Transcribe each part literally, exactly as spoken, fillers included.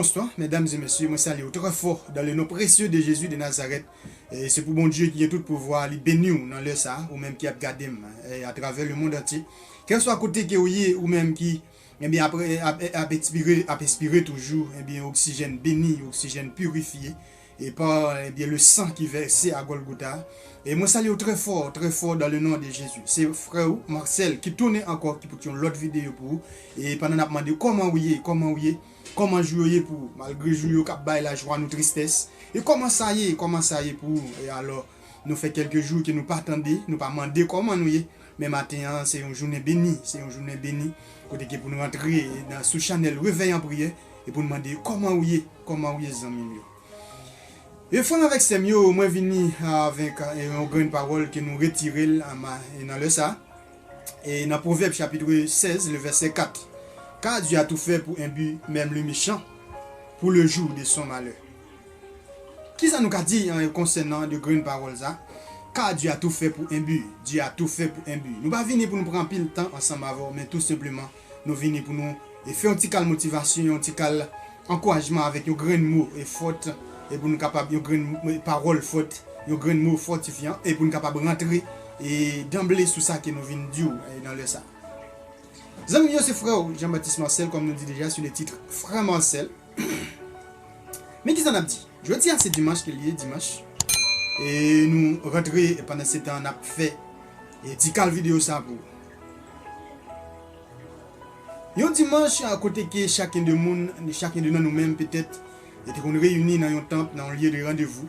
Bonsoir, mesdames et messieurs, mwen salye w trè fò dans le nom précieux de Jésus de Nazareth. E se pou Bondye ki gen tout pouvwa, li beni w nan lè sa, ou menm ki ap gade m, e atravè le monde entier. Kèlswa kote ke w ye, ou menm ki, ebyen, ap, ap, ap ekspire, ap espire toujou, ebyen, oksijèn beni, oksijèn pirifye, e pa, ebyen, le sang ki vèse a Golgotha. E mwen salye w trè fò, trè fò dans le nom de Jésus. Se frè w, Marcel, ki tounen ankò, ki pote yon lòt videyo pou ou. E pandan n ap mande kòman w ye, kòman w ye, kòman jou yo ye pou ou, malgre jou yo k ap bay lajwa nou tristès. E kòman sa ye, kòman sa ye pou ou? E alò, nou fè kèlke jou ke nou pa tande, nou pa mande kòman nou ye. Men maten an, se yon jounen beni, se yon jounen beni, kote ke pou nou rantre nan, sou chanèl Réveil en Prière, e pou n mande kòman w ye, kòman w ye, zanmi m yo. E frè m avèk sè m yo, mwen vini avèk, e, yon grenn pawòl ke nou retire l anba, e nan lè sa. E nan Pwovèb chapit sèz, le vèsè kat. Car Dieu a tout fait pour un but, même le méchant pour le jour de son malheur. Kisa nou ka di, e, konsènan de grenn pawòl sa? Car Dieu a tout fait pour un but. Dieu a tout fait pour un but. Nou pa vini pou nou pran anpil tan ansanm avè w, men tou senpleman, nou vini pou nou, e, fè yon ti kal motivasyon, yon ti kal ankourajman avèk yon grenn mo, e, fòt, e pou nou kapab, yon grenn mo, pawòl fòt, yon grenn mo fòtifyan, e pou nou kapab rantre, e, danble sou sa ke nou vin di w, e, nan lè sa. Zanmi m yo, se frè w Jean-Baptiste Marcel, kòm nou di deja, sou le titre Frè Marcel. Men kisa n ap di? Jodi a se dimanch ke l ye, dimanch. E nou rantre, e pandan se tan n ap fè, e, ti kal videyo sa pou ou. Yon dimanch, a, kote ke chaken de moun, chaken de nan nou menm, petèt, e te konn reyini nan yon tanp, nan yon lye de randevou,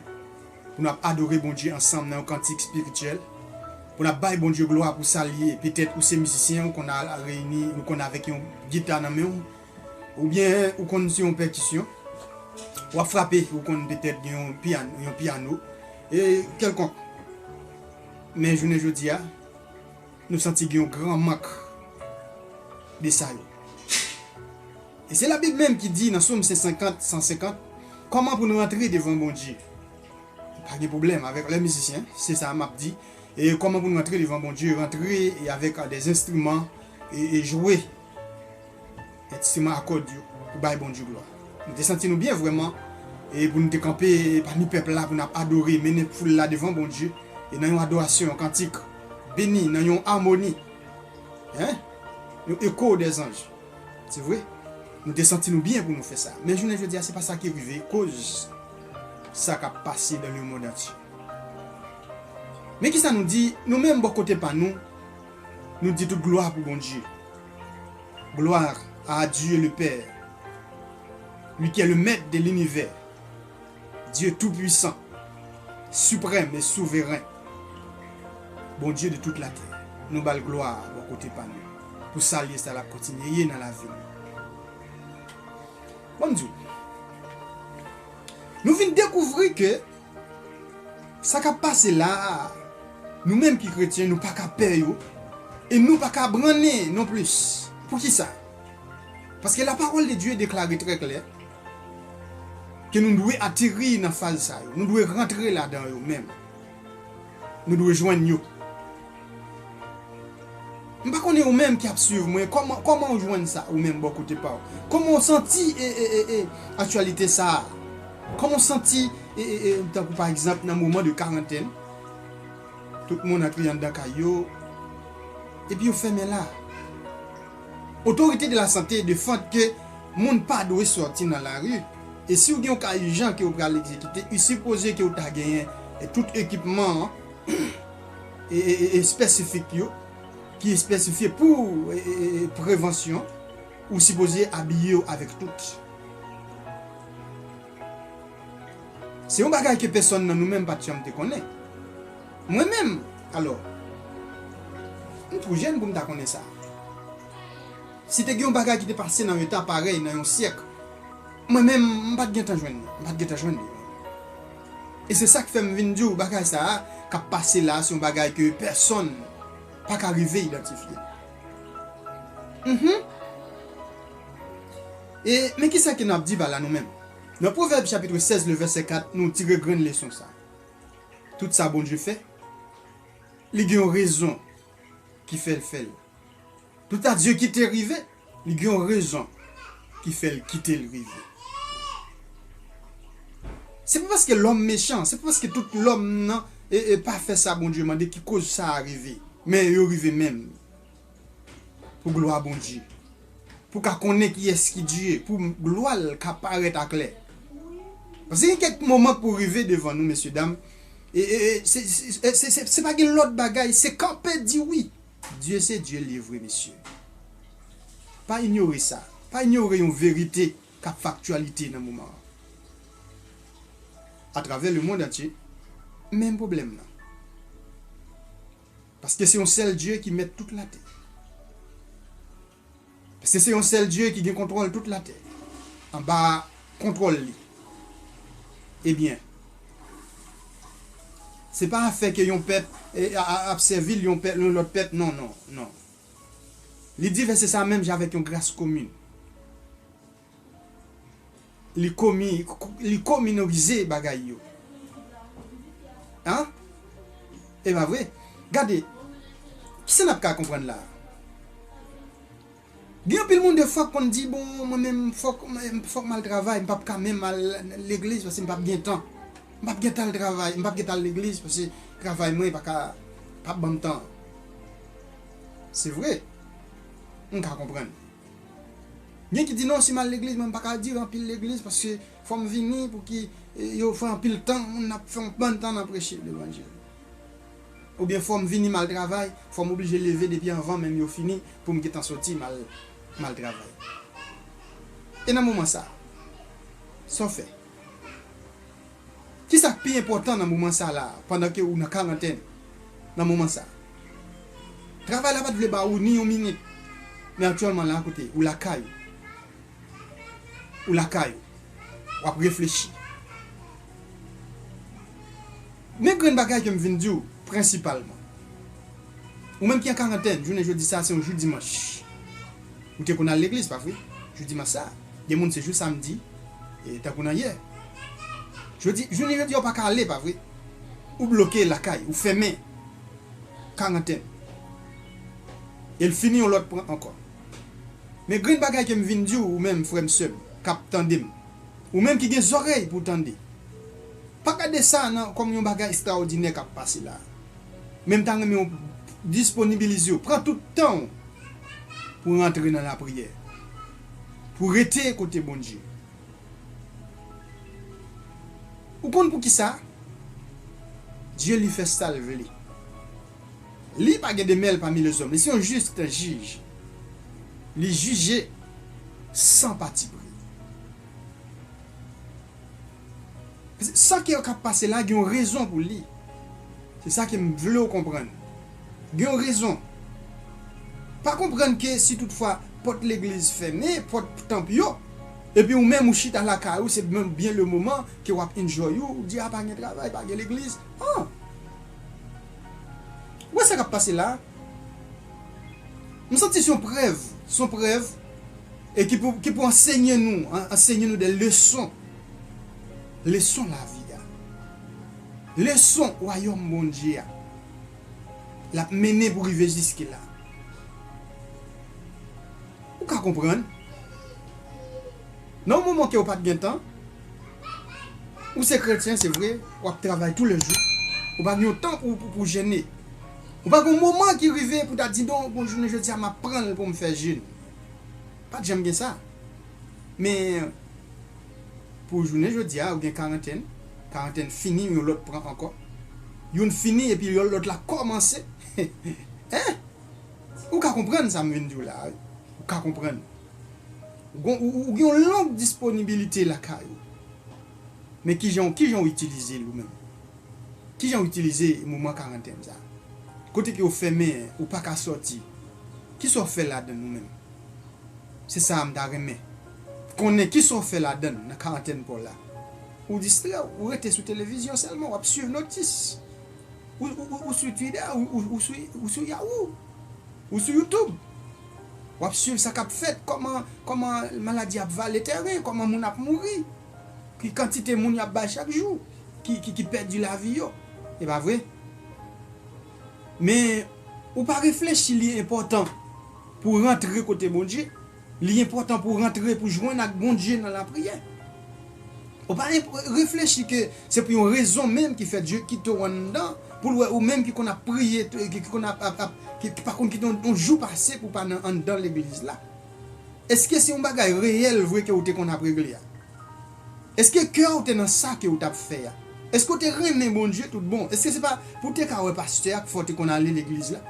pou n ap adore Bondye ansanm nan yon kantik espirityèl, pou n ap bay Bondye glwa pou sa l ye. Petèt ou se mizisyen, ou konn al, al reyini, ou konn avèk yon gita nan men w, oubyen ou konn se yon pèkisyon, w ap frape, ou konn petèt gen yon piyano, yon piyano, e kèlkonk. Men jounen jodi a, nou santi gen yon gran mank de sa yo. E se Labib menm ki di nan Sòm san senkant, san senkant, kòman pou nou rantre devan Bondye. Pa gen pwoblèm avèk lè mizisyen, se sa m ap di. E kòman pou nou rantre devan Bondye, rantre e avèk, a, des instruments e, e jwe enstriman a kòd yo pou bay Bondye glwa. Nou te santi nou byen vrèman, e pou nou te kanpe pami pèp la, pou n ap adore, mennen foul la devan Bondye, e nan yon adorasyon, yon kantik beni, nan yon amoni, en, yon écho des anges. Se vre, nou te santi nou byen pou nou fè sa. Men jounen jodi a, se pa sa ki rive, koz sa k ap pase dans le monde entier. Men kisa nou di, nou menm bò kote pa nou, nou di tout glwa pou Bondye. Gloire à Dieu le Père, lui qui est le maître de l'univers, Dieu tout-puissant, suprême et souverain, Bondye de toute la terre. Nou ba l glwa bò kote pa nou, pou sa l ye, sa l ap kontinye ye nan lavi nou. Bon, m di w, nou vin dekouvri ke sa k ap pase la a, nou menm ki kretyen, nou pa ka pè yo, e nou pa ka brannen non plis. Poukisa? Paske la parole de Dieu deklare trè klè ke nou dwe ateri nan faz sa yo, nou dwe rantre ladan yo menm. Nou dwe jwenn yo. M pa konnen ou menm ki ap swiv mwen, kòman, kòman w jwenn sa, ou menm bò kote pa w? Kòman w santi, e, e, e, e, aktyalite sa a? Kòman w santi, e, e, e, tankou pa egzanp nan moman de karantèn, tout moun antre anndan kay yo, epi yo fèmen la. Otorite de la sante defann ke moun pa dwe sòti nan lari, e si w gen yon ka ijan ke w pral egzekite, li sipoze ke w ta genyen, e, tout ekipman an, e, e, e, espesifik yo, ki espesifye pou, e, e, e, prevansyon, ou sipoze abiye w avèk tout. Se yon bagay ke pèsonn nan nou menm pa t janm te konnen. Mwen menm, alò, m twò jèn pou m ta konnen sa. Si te gen yon bagay ki te pase nan yon tan parèy, nan yon syèk, mwen menm, m pa t gentan jwenn li. M pa t gentan jwenn li. E se sa k fè m vin di w, bagay sa a k ap pase la, se yon bagay ke pèsonn pa ka rive idantifye. Mhm. E, men kisa ke n ap di pa la nou menm? Nan Pwovèb chapit sèz, le vèsè kat, nou tire grenn leson sa. Tout sa Bondye fè, li gen yon rezon ki fè l fè l. Tout sa Dye kite rive, li gen yon rezon ki fè l kite l rive. Se pa paske lòm mechan, se pa paske tout lòm nan e, e pa fè sa Bondye mande ki koz sa a rive. Men yo rive menm. Pou glwa Bondye. Pou ka konnen kiyès ki Dye, pou glwa l ka parèt aklè. Paske gen kèk moman k pou rive devan nou, mesye dam. E, e, e, se, se, se, se, se pa gen lòt bagay, se kanpe di wi. Dye se Dye, li vre, mesye. Pa inyore sa. Pa inyore yon verite k ap fè aktyalite nan moman an. Atravè lemonn antye, menm pwoblèm nan. Paske se yon sèl Dye ki mèt tout latè. Paske se yon sèl Dye ki gen kontwòl tout latè. Anba kontwòl li. Ebyen, se pa afè ke yon pèp e, a, a, ap sèvi l, yon pèp, yon lòt pèp, non, non, non. Li divèse sa menm jan avèk yon gras komin. Li komi, li kominorize bagay yo. An? E pa vre? Gade, kisa n ap ka konprann la a? Gen anpil moun defwa k konn di, bon, mwen menm, fòk, mwen, fòk m al travay, m p ap ka menm al legliz paske m p ap gen tan. M p ap gen tan al travay, m p ap gen tan al legliz paske travay mwen pa ka, p ap ban m tan. Se vre, m ka konprann. Gen ki di, non, si m al legliz, mwen m pa ka dire anpil legliz paske fò m vini pou ki, e, yo fè anpil tan, moun ap fè yon bann tan nan preche levanjil. Oubyen fò m vini m al travay, fò m oblije leve depi anvan menm yo fini pou m gentan soti m al, m al travay. E nan moman sa, sa w fè? Kisa k pi enpòtan nan moman sa la, pandan ke ou nan karantèn, nan moman sa? Travay la pa t vle ba ou ni yon minit. Men aktyèlman la, kote ou lakay ou. Ou lakay ou. W ap reflechi. Men grenn bagay ke m vin di w, prensipalman. Ou menm ki an karantèn, jounen jodi sa, se yon jou dimanch. Ou te konn al legliz, pa vre? Jou dimanch sa, gen moun se jou samdi, e tankou nan yè. Jodi, jounen jodi a, ou pa ka ale, pa vre? Ou bloke lakay, ou fèmen. Karantèn. E l fini yon lòt pran ankò. Men grenn bagay ke m vin di w, ou menm, frè m, sè m, k ap tande m. Ou menm ki gen zòrèy pou w tande. Pa gade sa nan, kòm yon bagay ekstraòdinè k ap pase la. Men m ta renmen w disponibilize w. Pran tout tan w pou w rantre nan lapriyè. Pou w rete kote Bondye. Ou konn poukisa? Dye li fè sa l vle. Li pa gen de mèl pami lezòm. Li se yon jis jij. Li jije san patipri. Sa ke k ap pase la, gen yon rezon pou li. Se sa ke m vle w konprann. Gen yon rezon. Pa konprann ke si toutfwa pòt legliz fèmen, pòt tanp yo, epi ou menm ou chita lakay ou, se menm byen le moman ke w ap enjoy ou, ou di, a, pa gen travay, pa gen legliz. An! Ou wè sa k ap pase la? M santi se yon prèv, se yon prèv, e ki pou, ki pou ansenye nou, an-, ansenye nou de leson, leson lavi a, leson wayòm Bondye a, l ap mennen pou rive jiske la. Ou ka konprann. Nan yon moman ke w pa t gen tan, ou se kretyen, se vre, w ap travay toulejou, ou pa gen yon tan pou, pou, pou jene. Ou pa gen yon moman ki rive pou ta di, non, bon, jounen jodi a, m ap pran l pou m fè jèn. Pa t janm gen sa. Men, pou jounen jodi a, ou gen karantèn, karantèn fini, yon lòt pran ankò. Youn fini, epi yon lòt la kòmanse. Hein? Ou ka konprann sa m vin di w la, wi. Ou ka konprann. Ou gon, ou, ou, ou gen yon long disponibilite lakay ou. Men kijan, kijan w itilize l ou menm? Kijan w itilize moman karantèn sa? Kote ke w fèmen, ou pa ka sòti. Kisa w fè ladan l ou menm? Se sa a m ta renmen konnen, kisa w fè ladan l nan karantèn pa w la. Ou distrè w, ou rete sou televizyon sèlman, w ap swiv notis. Ou, ou, ou, ou sou Twitter, ou, ou, ou sou, ou sou Yahoo, ou sou YouTube. W ap swiv sa k ap fèt, kòman, kòman maladi ap vale tèren, kòman moun ap mouri, ki kantite moun y ap bay chak jou, ki, ki, ki pèdi lavi yo. E pa vre? Men, ou pa reflechi li enpòtan pou w rantre kote Bondye. Li enpòtan pou w rantre pou w jwenn ak Bondye nan lapriyè. Ou pa reflechi ke se pou yon rezon menm ki fè Dye kite w anndan, pou l wè ou menm ki konn ap priye, ki, ki konn ap, ap, ap ki, ki pa konn kite yon, yon jou pase pou pa nan anndan legliz la. Èske se yon bagay reyèl vre ke ou te konn ap regle a? Èske kè w te nan sa ke w t ap fè a? Èske w te renmen Bondye tout bon? Èske se pa pou w te ka wè pastè a k fè w te konn ale legliz la?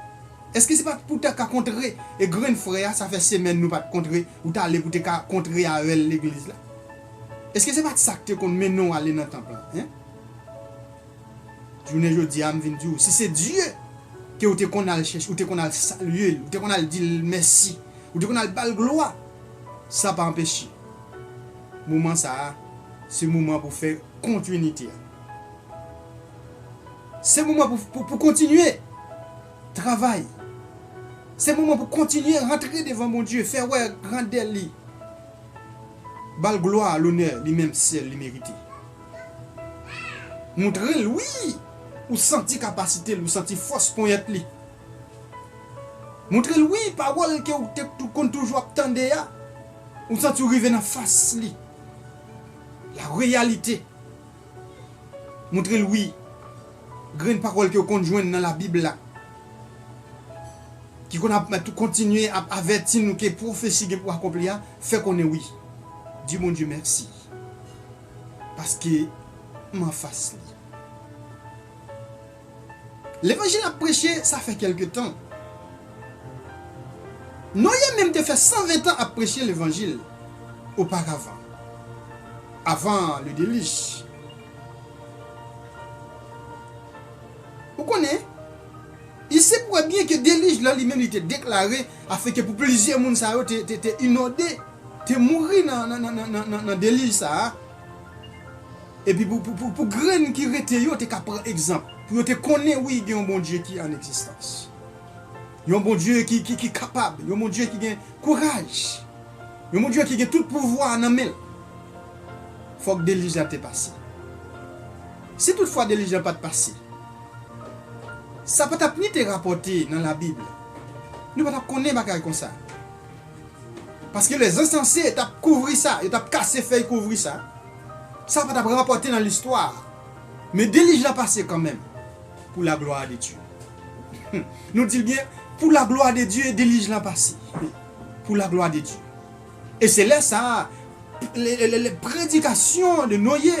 Èske se pa pou w te ka kontre e grenn frè a, sa fè semèn nou pa t kontre, ou t ale pou w te ka kontre avè l legliz la? Èske se pa t sa k te konn mennen w ale nan tanp lan? Hein? Jounen jodi a, m vin di w, si se Dye ke w te konn al chèche, ou te konn al salye l, ou te konn al di l mèsi, ou te konn al ba l glwa, sa pa anpeche moman sa a, se moman pou fè kontinite a. Se moman pou, pou, pou kontinye travay. Se moman pou kontinye rantre devan Bondye, fè wè grandè li. Ba l glwa, lonè, li menm sèl li merite. Montre l, wi, ou santi kapasite l, ou santi fòs ponyèt li. Montre l, wi, pawòl ke ou te tou-, konn toujou ap tande a, ou santi w rive nan fas li. La reyalite. Montre l, wi, grenn pawòl ke w konn jwenn nan Labib la, ki konn ap, ap kontinye ap avèti nou ke pwofesi gen pou akonpli a, fè konnen wi. Di Bondye mèsi. Paske m anfas li. Levanjil ap preche, sa fè kèlke tan. Noye menm te fè san ven tan ap preche levanjil oparavan, avan le delij. Ou konnen, il se pourrait bien ke delij lan li menm li te deklare afin ke pou plizyè moun sa yo te, te, te inonde, te mouri nan, nan, nan delij sa a. Epi pou, pou, pou, pou grenn ki rete yo te ka pran egzanp. Pou yo te konnen, wi, gen yon Bondye ki an egzistans. Yon Bondye ki, ki, ki kapab. Yon Bondye ki gen kouraj. Yon Bondye ki gen tout pouvwa nan men l. Fòk delij la te pase. Si toutfwa delij la pa t pase, sa pa t ap ni te rapòte nan Labib. Nou pa t ap konnen bagay konsa. Paske lèzensanse t ap kouvri sa, yo t ap kase fèy kouvri sa. Sa pa t ap rapòte nan listwa. Men delij la pase kanmenm. Pou la glwa de Dye. Nou di l byen, pou la glwa de Dye, delij la pase. Pou la glwa de Dye. E se lè sa a, le, le, le, le predikasyon de Noye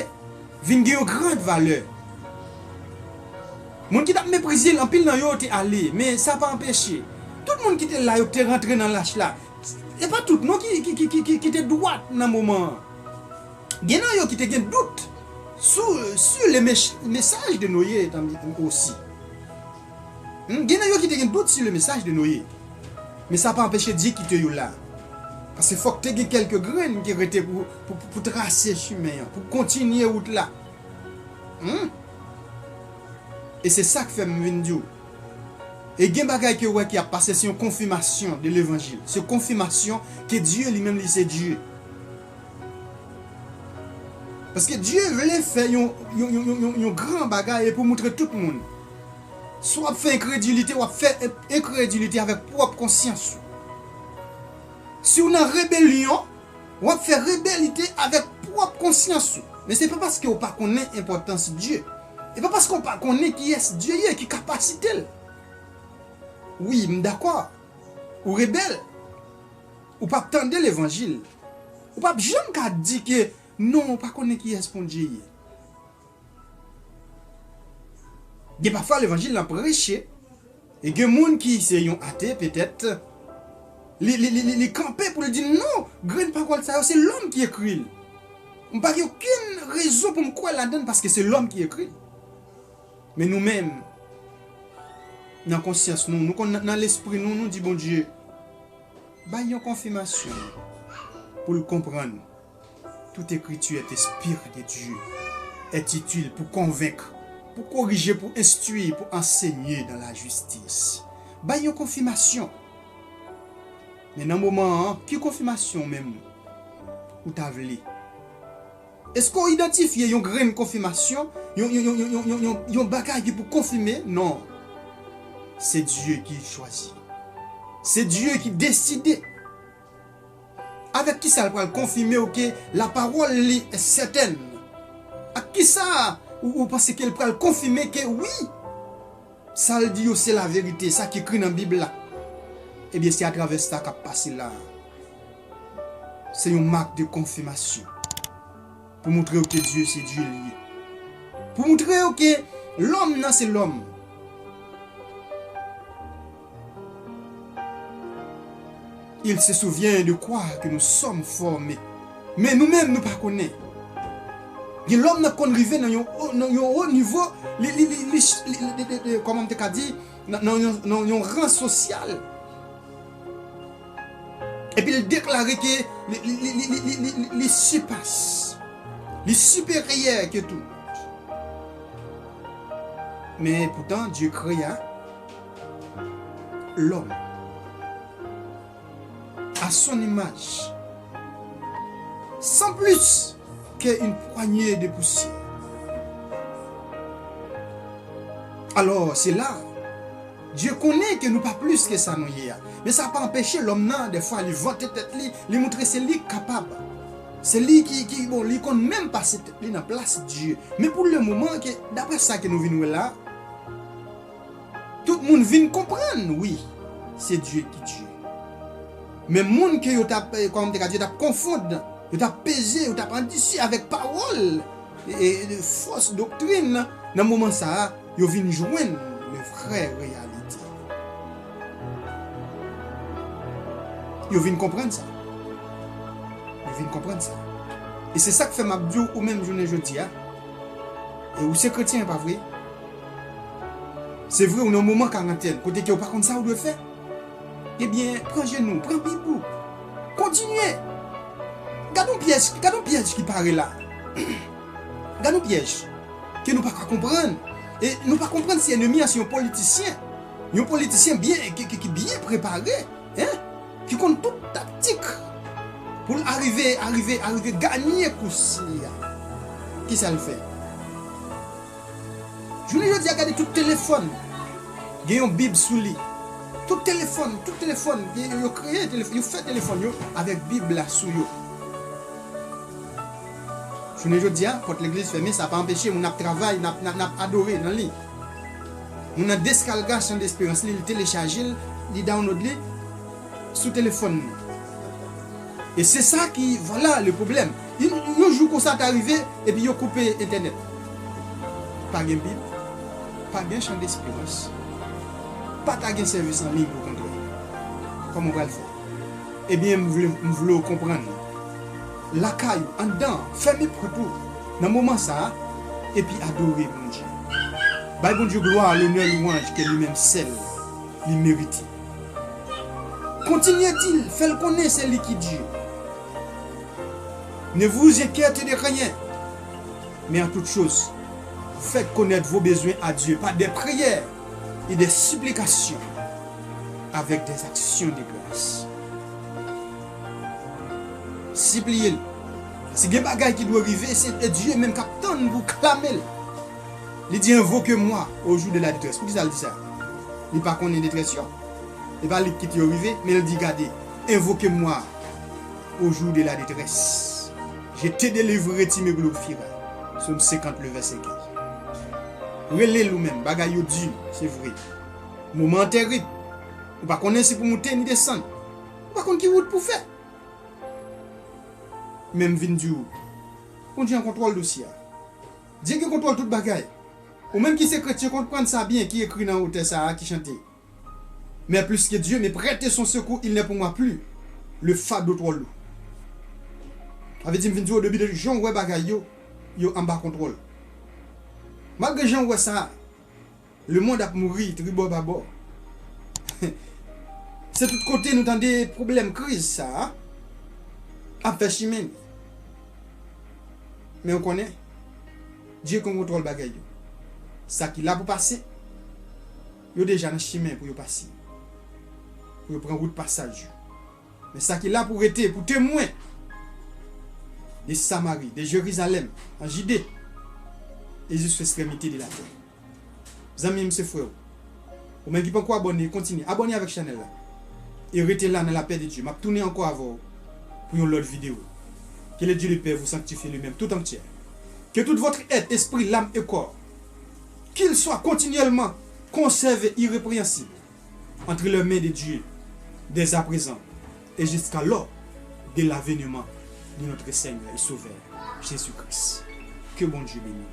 vin gen yon gran valè. Moun ki t ap meprize l, anpil nan yo te ale, men sa pa anpeche. Tout moun ki te la, yo te rantre nan lach la. E pa tout, non, ki, ki, ki, ki, ki, ki te dwat nan moman an. Gen nan yo ki te gen dout sou, sur le mes-, mesaj de Noye osi. Hmm, gen nan yo ki te gen dout sur le mesaj de Noye. Men sa pa anpeche Dye kite yo la. Paske fòk te gen kèlke grenn ki rete pou, pou, pou, pou trase chimen an, pou kontinye wout la. Hmm? E se sa k fè m vin di w. E gen bagay ke w wè ki ap pase, se yon konfimasyon de levanjil. Se konfimasyon ke Dye li menm li se Dye. Paske Dye vle fè yon, yon, yon, yon, yon, yon gran bagay e pou moutre tout moun. Si w ap fè enkredilite, w ap fè en-, enkredilite avèk pwòp konsyans ou. Si w nan rebelyon, w ap fè rebelite avèk pwòp konsyans ou. Men se pa paske w pa konnen enpòtans Dye. E pa paske w pa konnen kiyès Dye ye, ki kapasite l. Wi, m dakò. Ou rebèl. Ou p ap tande levanjil. Ou p ap janm ka di ke non, ou pa konnen kiyès Bondye ye. Gen pafwa levanjil lan preche, e gen moun ki se yon ate, petèt, li, li, li, li, li kanpe pou l di, "Non, grenn pawòl sa yo, se lòm ki ekri l. M pa gen okenn rezon pou m kwè ladan l paske se lòm ki ekri l." Men nou menm, nan konsyans nou, nou konn nan, nan lespri nou, nou di, "Bondye, bay yon konfimasyon pou l konprann." Toute écriture est inspirée de Dieu, est utile pour convaincre, pour corriger, pour instruire, pour enseigner dans la justice. Bay yon konfimasyon. Men nan moman an, ki konfimasyon menm ou ta vle? Èske w idantifye yon grenn konfimasyon, yon, yon, yon bagay ki pou konfime? Non. Se Dye ki chwazi. Se Dye ki deside. Avèk kisa l pral konfime w ke lapawòl li est certaine? Ak kisa ou, ou panse ke l pral konfime ke wi, sa l di yo se laverite, sa ki ekri nan Bib la? Ebyen, se atravè sa k ap pase la. Se yon mak de konfimasyon. Pou montre yo ke Dye se Dye li ye. Pou montre yo ke lòm nan se lòm. Il se souvient de quoi que nous sommes formés. Men nou menm, nou pa konnen. Gen lòm nan konn rive nan yon, nan yon wo nivo, li, li, li, li, li, li, li, li, kòman m te ka di, nan, nan yon, nan yon ran sosyal. Epi l deklare ke li, li, li, li, li, li, li, li, li sipas. Li siperyè ke tout. Men poutan, Dieu créa l'homme à son image, sans plus qu'une poignée de poussière. Alors, c'est là, Dieu konnen ke nou pa plis ke sa nou ye a. Men sa pa anpeche lòm nan, dèfwa, li vante tèt li, li montre se li k kapab. Se li ki, ki, bon, li konn menm pase tèt li nan plas Dieu. Men pou le moman, ke, daprè sa ke nou vin wè la, tout moun vin konprann, wi, se Dieu ki Dieu. Men moun ke yo t ap, eh, kòman m te ka di, yo t ap konfonn, yo t ap peze, yo t ap andisi avèk pawòl, e, e, fòs doktrin nan, nan moman sa a, yo vin jwenn le vrè reyalite. Yo vin konprann sa. Yo vin konprann sa. E se sa k fè m ap di w, ou menm jounen jodi a, e ou se kretyen, pa vre? Se vre, ou nan moman karantèn, kote ke ou pa konn sa ou dwe fè. Ebyen, pran jenou, pran Bib ou. Kontinye. Gad yon pyèj, gad yon pyèj ki pare la. Gad yon pyèj ke nou pa ka konprann. E nou pa konprann si ènmi an se yon politisyen. Yon politisyen byen, ki, ki, ki byen prepare, en, ki konn tout taktik pou l arive, arive, arive ganye kous li a. Kisa l fè? Jounen jodi a, gade tout telefòn gen yon Bib sou li. Tout telefòn, tout telefòn, yo, yo kreye telefòn, yo fè telefòn yo avèk Bib la sou yo. Jounen jodi a, pòt legliz fèmen, sa pa anpeche moun ap travay, n ap, n ap, n ap adore nan li. Moun nan deskalga Chan Desperans li, li telechaje l, li download li sou telefòn li. E se sa ki, vwala, le pwoblèm. Yon, yon jou konsa ta rive, epi yo koupe entènèt. Pa gen Bib, pa gen Chan Desperans, pa ta gen sèvis an liy, okontrè. Kòman w pral fè? Ebyen, m vle, m vle w konprann. Lakay ou, anndan, fèmen pòt ou nan moman sa a, epi adore Bondye. Bay Bondye glwa, lonè, lwanj ke li menm sèl li merite. Kontinye di l, fè l konnen se li ki Dye. Ne vous inquiétez de rien, mais en toute chose, faites connaître vos besoins à Dieu par des prières et des supplications avec des actions de grâce. Sipliye l. Si gen bagay ki dwe rive, se Dye menm k ap tann pou w klame l. Li di, invoquez-moi au jour de la détresse. Poukisa l di sa? Li pa konnen detrès yo. E pa li ki kite yo rive, men l di, gade, invoquez-moi au jour de la détresse. Je te délivrerai, tu me glorifieras. Sòm senkant, le vèsè kenz. Rele l ou menm, bagay yo di, se vre. Moman an terib. Ou pa konnen si pou moute ni desann. Ou pa konn ki wout pou fè. Men m vin di w, Bondye an kontwòl dosye a. Dye gen kontwòl tout bagay. Ou menm ki se kretyen, konprann sa byen ki ekri nan otè sa a ki chante. Mais plus que Dieu me prête son secours, il n'est pour moi plus le fardeau trop lourd. Sa vle di, m vin di w, depi de jan w wè bagay yo, yo anba kontwòl. Malgre jan w wè sa, lemonn ap mouri tribò babò. Se tout kote nou tande pwoblèm, kriz sa a ap fè chimen li. Men w konnen, Dye gen kontwòl bagay yo. Sa ki la pou pase, yo deja nan chimen pou yo pase. Pou yo pran wout pasaj yo. Men sa ki la pou rete, pou temwen de Samari, de Jerizalèm, an Jide, e jis ekstremite de latè. Zanmi m, se frè w. Ou menm ki poko abòne, kontinye abòne avèk chanèl la. E rete la nan lapè de Dye. M ap tounen ankò avè w pou yon lòt videyo. Que le Dieu de paix vous sanctifie lui-même tout entière. Que tout votre être, esprit, l'âme et corps, qu'il soit continuellement conservé irrépréhensible entre les mains de Dieu, dès à présent et jusqu'à l'heure de l'avènement de notre Seigneur et Sauveur, Jésus-Christ. Que Bondye beni.